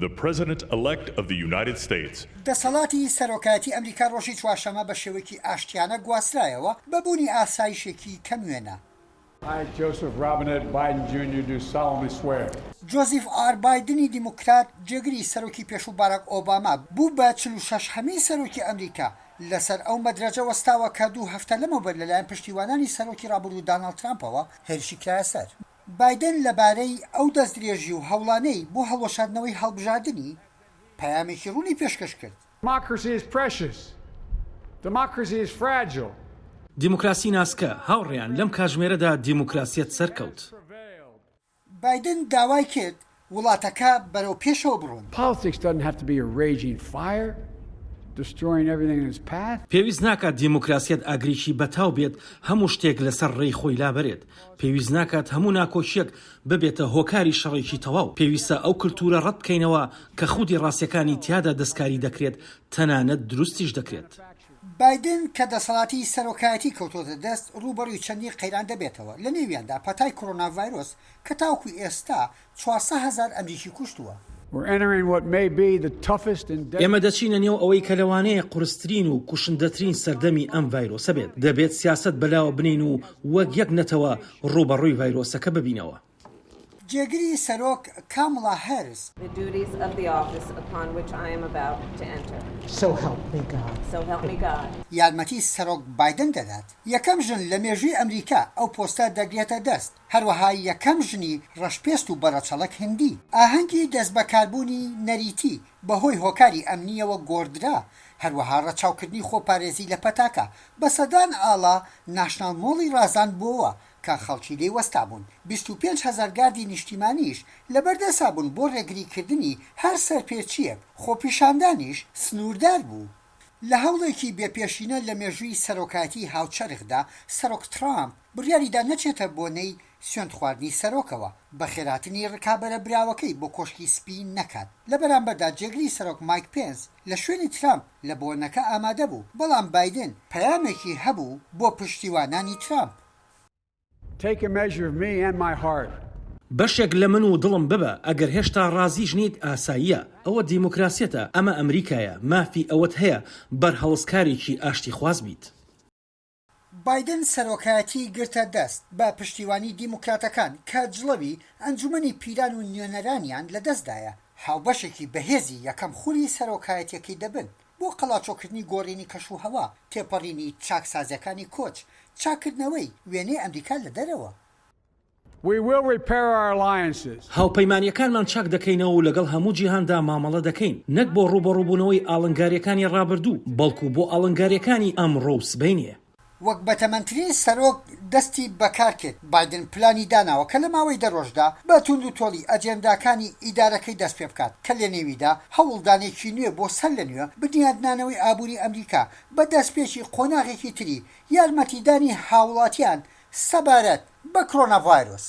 The President Elect of the United States. دەسەڵاتی سەرۆکایەتی ئەمریکا ڕۆژی چوارشەممە بە شێوەیەکی ئاشتیانە گواسترایەوە بە بوونی ئاسایشێکی کەم وێنە. I, Joseph Robinette Biden Jr. do solemnly swear. جۆزیف ئار بایدنی دیموکرات، جێگری سەرۆکی پێشوو باراک ئۆباما، بوو بە 46 هەمین سەرۆکی ئەمریکا، لەسەر ئەو مەدرەجە وەستاوە کە دوو هەفتە لەمەوبەر لەلایەن پشتیوانانی سەرۆکی ڕابوردوو داناڵد ترامپەوە هێرشی کرایە سەر. بایدن لەبارەی ئەو دەستدرێژی و هەوڵانەی بۆ هەڵوەشاندنەوەی هەڵبژاردنی، پەیامێکی ڕوونی پێشکەش کرد. Democracy is precious. Democracy is fragile. دیموکراسی ناسکە، هاوڕێیان، لەم کاتژمێرەدا دیموکراسیەت سەرکەوت. بایدن داوای کرد وڵاتەکە بەرەو پێشەوە بڕۆن. Politics doesn't have to be a raging fire, destroying everything in its path. پێویست ناکات دیموکراسیەت ئاگرێکی بەتاو بێت هەموو شتێک لەسەر ڕێی خۆی لابەرێت. پێویست ناکات هەموو ناکۆکییەک ببێتە هۆکاری شەڕێکی تەواو. پێویستە ئەو کلتورە ڕەت بکەینەوە کە خودی ڕاستیەکانی تیادا دەستکاری دەکرێت، تەنانەت دروستیش دەکرێت. بایدن کە دەسەڵاتی سەرۆکایەتی کەوتۆتە دەست، ڕووبەڕووی چەندین قەیران دەبێتەوە، لەنێویاندا پەتای کۆرۆنا ڤایرۆس کە تاوەکو ئێستا 400,000 ئەمریکی کوشتووە. ئێمە دەچینە نێو ئەوەی کە لەوانەیە قورسترین و کوشندەترین سەردەمی ئەم ڤایرۆسە بێت. دەبێت سیاسەت بەلاوە بنێین و وەک یەک نەتەوە ڕووبەڕووی ڤایرۆسەکە ببینەوە. جێگری سەرۆک کامڵا هاریس. یارمەتی سەرۆک بایدن دەدات. یەکەم ژن لە مێژووی ئەمریکا ئەو پۆستە دەگرێتە دەست، هەروەها یەکەم ژنی ڕەشپێست و بەڕەچەڵەک هندی. ئاهەنگی دەستبەکاربوونی نەریتی بەهۆی هۆکاری ئەمنییەوە گۆڕدرا، هەروەها ڕەچاوکردنی خۆپارێزی لە پەتاکە، بە سەدان ئاڵا ناشناڵ مۆڵی ڕازاندبۆوە کە خەڵکی لێی وەستابوون، 25,000 گاردی نیشتیمانیش لەبەردەسا بوون بۆ ڕێگریکردنی هەر سەرپێچییەک، خۆپیشاندانیش سنووردار بوو. لە هەوڵێکی بێ پێشینە لە مێژووی سەرۆکایەتی هاوچەرخدا، سەرۆک ترامپ بڕیاریدا نەچێتە بۆنەی سوێندخواردنی سەرۆکەوە، بەخێرهاتنی ڕکابەرە براوەکەی بۆ کۆشکی سپی نەکات. لە بەرامبەردا جێگری سەرۆک مایک پێنس لە شوێنی ترامپ لە بۆنەکە ئامادە بوو، بەڵام بایدن پەیامێکی هەبوو بۆ پشتیوانانی ترامپ. Take a measure of me and my heart. بەشێک لە من و دڵم ببە، ئەگەر هێشتا ڕازیش نیت ئاساییە، ئەوە دیموکراسیەتە، ئەمە ئەمریکایە، مافی ئەوەت هەیە بەرهەڵستکارێکی ئاشتیخواز بیت. بایدن سەرۆکایەتیی گرتە دەست بە پشتیوانی دیموکراتەکان کە جڵەوی ئەنجومەنی پیران و نوێنەرانیان لەدەستدایە، هاوبەشێکی بەهێزی یەکەم خولی سەرۆکایەتیەکەی دەبن. بۆ قەڵاچۆکردنی گۆڕینی کەشوهەوا، تێپەڕینی چاکسازییەکانی کۆچ، چاککردنەوەی وێنەی ئەمریکا لە دەرەوە. We will repair our alliances. هاوپەیمانییەکانمان چاک دەکەینەوە و لەگەڵ هەموو جیهاندا مامەڵە دەکەین، نەک بۆ ڕووبەڕووبوونەوەی ئاڵنگارییەکانی ڕابردوو، بەڵکو بۆ ئاڵنگارییەکانی ئەمڕۆ و سبەینێ. وەک بەتەمەنترین سەرۆک دەستی بەکارکرد، بایدن پلانی داناوە کە لە ماوەی دە ڕۆژدا بە توندوتۆڵی ئەجێنداکانی ئیدارەکەی دەستپێبکات کە لەنێویدا هەوڵدانێکی نوێ بۆ سەرلەنوێ بنیادنانەوەی ئابوری ئەمریکا بە دەستپێکی قۆناغێکی تری یارمەتیدانی هاوڵاتیان سەبارەت بە کرۆناڤایرۆس.